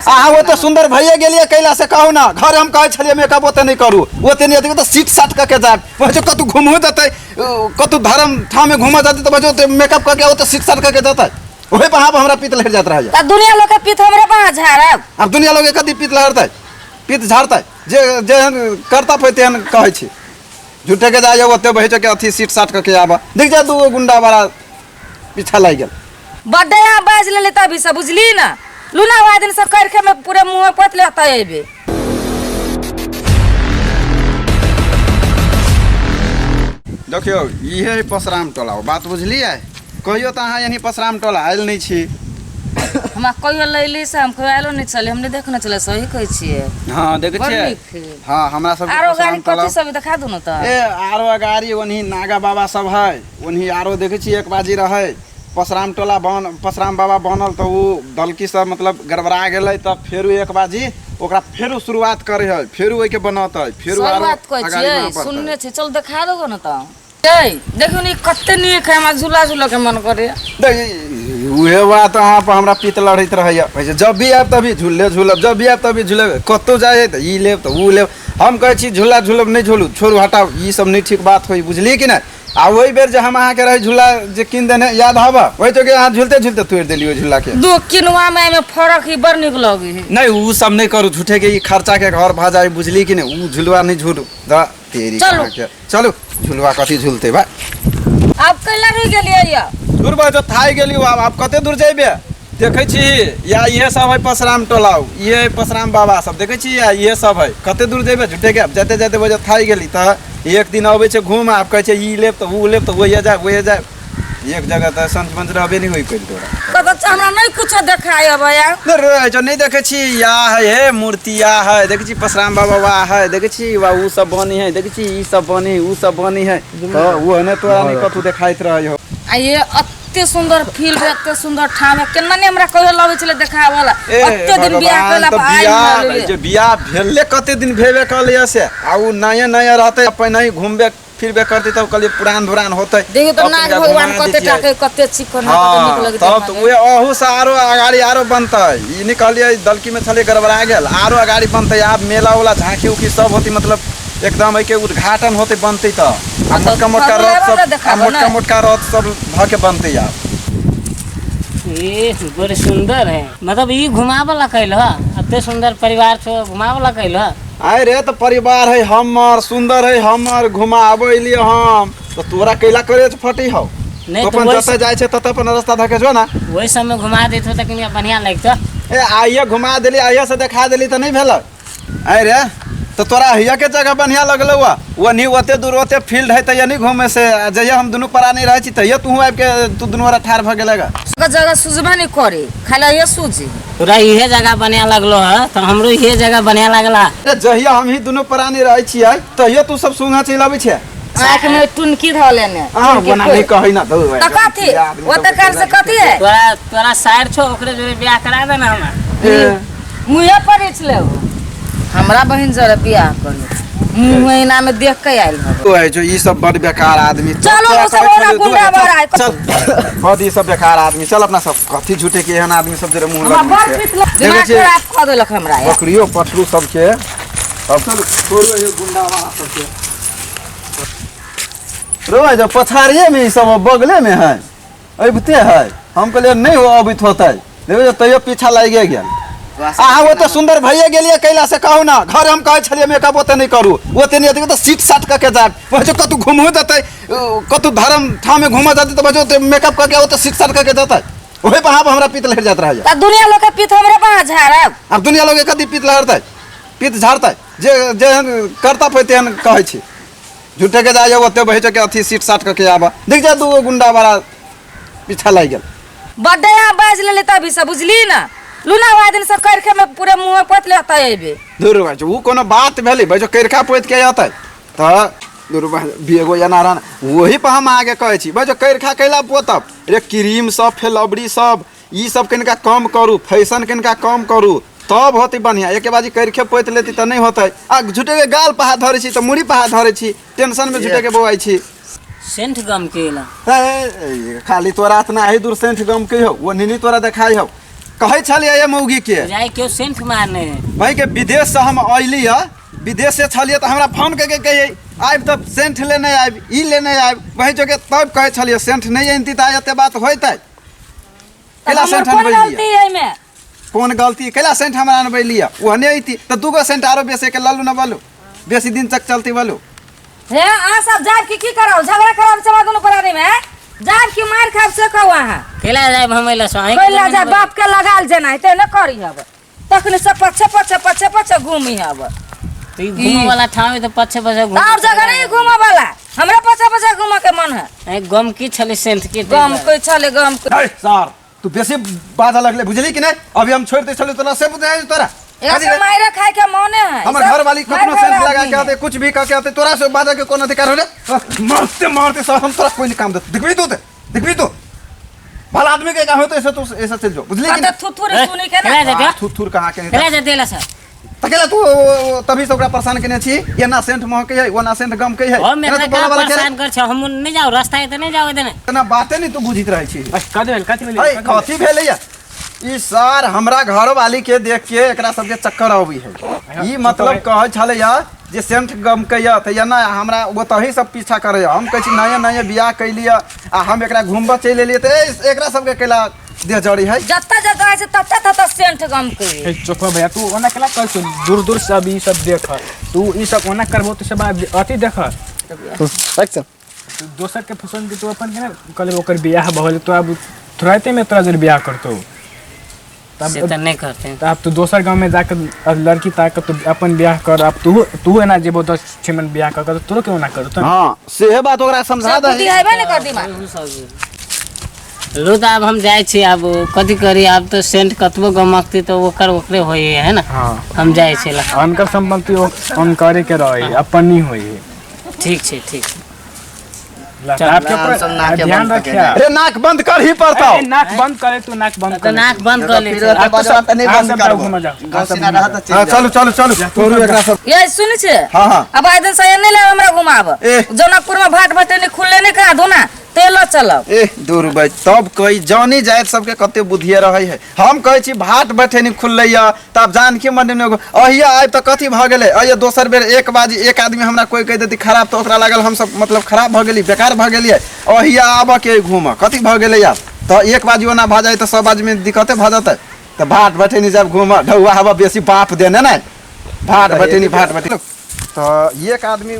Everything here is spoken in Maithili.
अहाँ ओते सुंदर भइए गेलियै कैला से कहू ना घर हम कहै छलियै मेकअप ओते नहि करू ओते नहि अथी तऽ सीट साट कऽ के जायब वैसे कतहु घुमहो जेतै कतहु धर्म ठाममे घूमऽ जेतै तऽ वैसे ओते मेकअप कऽ के ओते सीट साट कऽ के जेतै ओहि पर अहाँ हमरा पीत लहरि जाइत रहैए तऽ दुनिया लोग के पीत हमरे पास झाड़ब आब दुनिया लोग कथी पीत लहरतै पीत झाड़तै जे जेहन करतब होइ तेहन कहै छी झूठे के जाइए ओते बहि के अथी सीट साट कऽ के आबऽ देख जा दूगो गुंडा बड़ा पीछा लागि गेल बड्डे यहाँ बाजि लेली तभी से बुझली ना लूना हुआ दिन से करके में पूरे मुँह में पोत लेता अबे देखियौ इहे है परशुराम टोला बात बुझलियै कहियो तऽ अहाँ यानी परशुराम टोला आयल नहि छी हमरा कहियो लैली से हम कहियो आयलो नहि छलै हम नहि देखने छलै सही कहै छियै हँ देखै बड़ छियै नीक है। हँ हमरा सब आरो गाड़ी कथी सब देखा दू ने तऽ ए आरो गाड़ी ओनही नागा बाबा सब है ओनही आरो देखै छी एक बाजी रहै परशुराम टोला बन परशुराम बाबा बनल तऽ ओ दलकी सब मतलब गड़बड़ा गेलै तऽ फेरो एक बाजी ओकरा फेरो शुरुआत करै है फेरो ओहिके बनतै फेरो सही आरो बात कहै अगाड़ी छियै बढ़तै। सुनने छियै चल देखा देबो ने तऽ ए देखियौ ने ई कते नीक है हमरा झूला झूलऽ के मन करैया देख, उहे बात अहाँ पर हमरा पित लड़ैत रहैया वैसे जब भी आयब तभी झूले झूलब जब भी आयब तभी झूलब कतहु जाइ तऽ ई लेब तऽ ओ लेब हम कहै छी झूला झूलब नहि झूलू छोड़ू हटाउ ई सब नहि ठीक बात होइ बुझलियै कि नहि आ ओहि बेर जे हम अहाँके रहै झूला जे कीन देने याद हब ओहि चौके अहाँ झूलते झूलते तोड़ि देलियै ओहि झूलाके दू किनुआ में एहिमे फरक ही बड़ नीक लगै है नहि ओ सब नहि करू झूठे के ई खर्चा के घर भऽ जाइ बुझली कि नहि ओ झुलुआ नहि झूलू द तेरी चलू। कहाँ के चलू झुलुआ कथी झुलते बा आब कैला रुकि गेलियै या दूर बा जो थाइ गेली आब आब कते दूर जेबे देखै छी या इहे सब है परशुराम टोला इहे है परशुराम बाबा सब देखै छी या इहे सब है कते दूर जेबे झूठे के जाते जाते बजे थाइ गेली तऽ एक दिन अबै छै घूम आब कहै छै ई लेब तऽ ओ लेब तऽ ओहे जायब ओहे जायब एक जगह तऽ संच मंच रहबे नहि होइ कल तोरा कतऽ हमरा नहि कुछो देखाय अबैया नहि रे जो नहि देखै छी या है हे मूर्ति या है देखै छी परशुराम बाबा वाह है देखै छी वा उ सब बनी है देखै छी ई सब बनी उ सब बनी है तऽ ओ ने तोरा नहि कतौ देखाइत रहै हो आ ये एते सुंदर फील्ड एते सुंदर ठाम है केना ने हमरा कहियो लबै छलै देखावला ए एते दिन बियाह भगवान केला तऽ पर आइ बियाह नहि जे बियाह भेले कते दिन भेबे कलियै से आ उ नया नया रहतै पहिने ही घूमबे फिरबे करतै तब कहलियै पुरान धुरान होतै देखियौ तऽ तब नाग तनिका भगवान घुमा कते देतियै। टाके कते चिकन है कते नीक हाँ लगतै तब तऽ उहे अहू से आरो अगाड़ी आरो बनतै ई नहि कहलियै दलकी में छलै गड़बड़ा गेल आरो अगाड़ी बनतै आब मेला उला झांकी उकी सब होतै मतलब एकदम एहिके उद्घाटन होतै बनतै तऽ आ तऽ मोटका मोटका फगुआ रथ वाला सब आ देखाबो मोटका ने। मोटका रथ सब धऽ के बनतै आब ए बड़ सुंदर है मतलब ई घुमावला कैल ह एते सुंदर परिवार छो घुमावला कैल ह आय रे तऽ परिवार है हमर सुंदर है हमर घुमाबै लिए हम तऽ तोरा कैला करे फटी हौ नहीं तो तो अपन वही जतऽ जाइ छै ततऽ अपन रास्ता धऽ के जो ना वही सब में घुमा देत हो तऽ कनि बढ़िया लगतो ए आइए घुमा देली आइए से देखा देली तऽ नहि भेलै आय रे तऽ तोरा हिया के जगह बढ़िया लगलौ आ ओन्ही ओते दूर ओते फील्ड है तऽ नहीं घूमे से आ जहिया हम दुनू प्राणी रहै छी तहिया तू आबि के तू दुनू गोरा ठाढ़ भऽ गेलै गा सबके जगह सुझबे नहीं करे खाली ये सूझे तोरा इहे जगह बढ़िया लगलो ह तऽ हमरो इहे जगह बढ़िया लगला ए जहिया हम ही दुनू प्राणी रहै छियै तहिया तू सब सुंघा चलि अबै छै आँख में टुनकी धऽ लेने अहाँ ओना नहि कहै ना धौ तऽ कथी ओते काल से कथी है तोरा तोरा साइर छो ओकरे जोरे बियाह करा दे ना हमरा मुँहे पर छलै ओ हमरा बहिन जरे बियाह करू मुँह एना में देख के आयल हब ओ है जो ई सब बड़ बेकार आदमी चलो, तोरा ओ सब कहै ओना छलियौ, गुंडा तू बड़ आय। चल बड़ ई सब बेकार आदमी चल अपना सब कथी झूठे के एहन आदमी सब जरे मुंह हमरा लगबै बड़ छै। पीत लग- देखै दिमाग छियै, खराब कऽ देलक हमरा यार। बकरियो पठरू सबके अब चल छोड़ो ये गुंडा वाला सबके रो जब पछाड़िए में ई सब बगले में है अबिते है हम कहलियै नहि हो अबैत होतै देखो जे तैयो पीछा लागि गेल अहाँ ओते सुंदर भइए गेलियै कैला से कहू ना घर हम कहै छलियै मेकअप ओते नहि करू ओते नहि अथी तऽ सीट साट कऽ के जायब वैसे कतहु घुमहो जेतै कतहु धर्म ठाममे घूमऽ जेतै तऽ वैसे ओते मेकअप कऽ के ओते सीट साट कऽ के जेतै ओहि पर हमरा पीत लहरि जाइत रहैए तऽ दुनिया लोग के पीत हमरे पास झाड़ब आब दुनिया लोग कथी पीत लहरतै पीत झाड़तै जे जेहन करतब होइ तेहन कहै छी झूठे के जाइए ओते बहि के अथी सीट साट कऽ के आबऽ देख जा दूगो गुंडा बड़ा पीछा लागि गेल बड्डे यहाँ बाजि लेली तभी से बुझली ना लूना हुआ दिन से करके में पूरे मुँह में पोत लेता अबे दूर भाई ओ कोनो बात भेलै भाई जो करिका पोति के अतै तऽ दूर भाई बेगो एना रहना वही पर हम आगे कहै छी भाई जो करिका कैला पोतब रे क्रीम सब फेलबरी सब ई सब कनिका कम करू फैशन कनिका कम करू तब होतै बढ़िआँ एके बाजी करिखे पोति लेती तऽ नहि होतै आ झूठेके गाल पहा धरै छी तऽ मुड़ी पहा धरै छी टेंशनमे झूठेके बौआइ छी सेंट गम के एला ए, खाली तोरा इतना ही दूर सेंठ गम के हो वो नीनी तोरा देखाई हो कहै छलियै ये मौगी के जाय केओ सेंट मारने है। भाई के विदेश से हम अयली है, विदेश से छलियै तऽ हमरा फोन कऽ के कहियै आबि तऽ सेंट लेने आबि, ई लेने आबि, वही जोगे तब कहै छलियै सेंट नहि अनती तऽ एते बात होइतै। कैला हमर सेंट कोन अनबै लिअ? गलती एहिमे? कोन गलती? कैला सेंट हमरा अनबै लिअ? ओहने अयती तऽ दूगो सेंट आरो बेसे के लल्लू न बोलू, बेसी दिन तक चलती बोलू। हे अहाँ सब जायब कि की करब? झगड़ा करब चला दुनू प्राणी में? जायब कि मार खायब से कहू अहाँ? कैला जायब हम अइला सो? कैला जायब? बाप के लगाल जेना हेतै ने करी हब, तखने सब पछे पछे पछे पछे घूमी हब। तो ई घूमे वाला ठाम है तो पछे पछे घूम। और जगह नहीं घूमे वाला, हमरा पछे पछे घूमे के मन है। ए, गम की छलै सेंट के? गम कोई छलै गम कोई। अरे सर तू बेसी बाजऽ लगले, बुझली कि नहीं? अभी हम छोड़ दे छलियो तोरा से बुझाइ तोरा। एकरा से मारे खाए के मने है। हमर घर वाली कखनो सेंट लगा के आते, कुछ भी कह के आते, तोरा से बाजऽ के कोन अधिकार होले? मारते मारते सर हम तोरा कोई नहीं काम देत। देखबी तू ते, देखबी तू भला आदमी के काम होते ऐसे तू ऐसा चल जो, बुझली कि नहीं? थुथुर सुनी के ना थुथुर कहाँ के केला जाते ला सर? तकेला तू तभी से ओकरा परेशान केने छी, एना सेंट महकै है, ओना सेंट गमकै है। हम एकरा का परेशान कर छ? हम नहीं जाओ रास्ता है तो नहीं जाओ देने। एना बाते नहीं तू बुझित रहै छी। कथी भेल? कथी भेल? अरे कथी भेलै या? ई सर हमरा घर वाली के देख के एकरा सबके चक्कर अबै है। ई मतलब कहै छलै या जे सेंट गमकै या तऽ एना हमरा ओतहि सब पीछा करै। हम कहै छी नया नया बियाह कैलियै आ हम एकरा घुमबऽ चलि एलियै तऽ एकरा सबके कैला देह जड़ी है। जत्ता जत्ता है तत्ता तत्ता सेंट गमकै। ए चोखा भैया तू ओना केला कहै छौ? दूर दूर से अभी ई सब देख, तू ई सब ओना करबो तऽ सब अथी देख। एक्शन। दोसर के पसंद के तू अपन के ना कहले ओकर बियाह भऽ गेल तो अब थोड़ाते में तोरा जर बियाह करतो तब से त नहीं करते। तब तू दोसर गांव में जाकर लड़की ताक तू अपन बियाह कर। अब तू तू एना जेबो 10 छिमन बियाह कर तोरो के ओना करतो। हां सेहे बात ओकरा समझा दही। बुद्धि हेबे ने कर दिमाग। लो तो अब हम जाए छी, अब कथी करी? अब तो सेंट कतबो गमकती तो ओकर ओकरे होई है ना। हाँ। हम जाए छी ला। अनकर संपत्ति अनकरे के रहे, अपन नहीं होई। ठीक छै, ठीक। आपके ऊपर ध्यान रखिया। अरे नाक बंद कर ही पड़ता। अरे नाक बंद करे तू, नाक बंद कर। नाक बंद कर ले। बंद कर। हां चलू चलू चलू तोरू एकरा सब। ये सुन छे? हां हां। अब आइ दिन से नहीं ले हमरा घुमाब। जनकपुर में भाट भटेनी खुलले नहीं कहा दो ना तेल चलब। ए दूर भाई तब कई जानी जात सबके कते बुद्धिए रहै है। हम कहै छी भाट बठेनी खुललै तब जानकी मंदिर में अहिया आबि तऽ कथी भऽ गेलै? अहिया दोसर बेर एक बाजी एक आदमी हमरा कोई कहि देती खराब तऽ ओकरा लागल हम सब मतलब खराब भऽ गेली, बेकार भऽ गेलियै। अहिया आबऽ के घूमऽ कथी भऽ गेलै आब? तऽ एक बाजी ओना भऽ जाइ तऽ सब आदमी दिक्कते भऽ जेतै। तऽ भाट बठेनी जब घूमऽ ढौआ हवा बेसी बाप देने ने भाट बठेनी भाट बठेनी। तऽ एक आदमी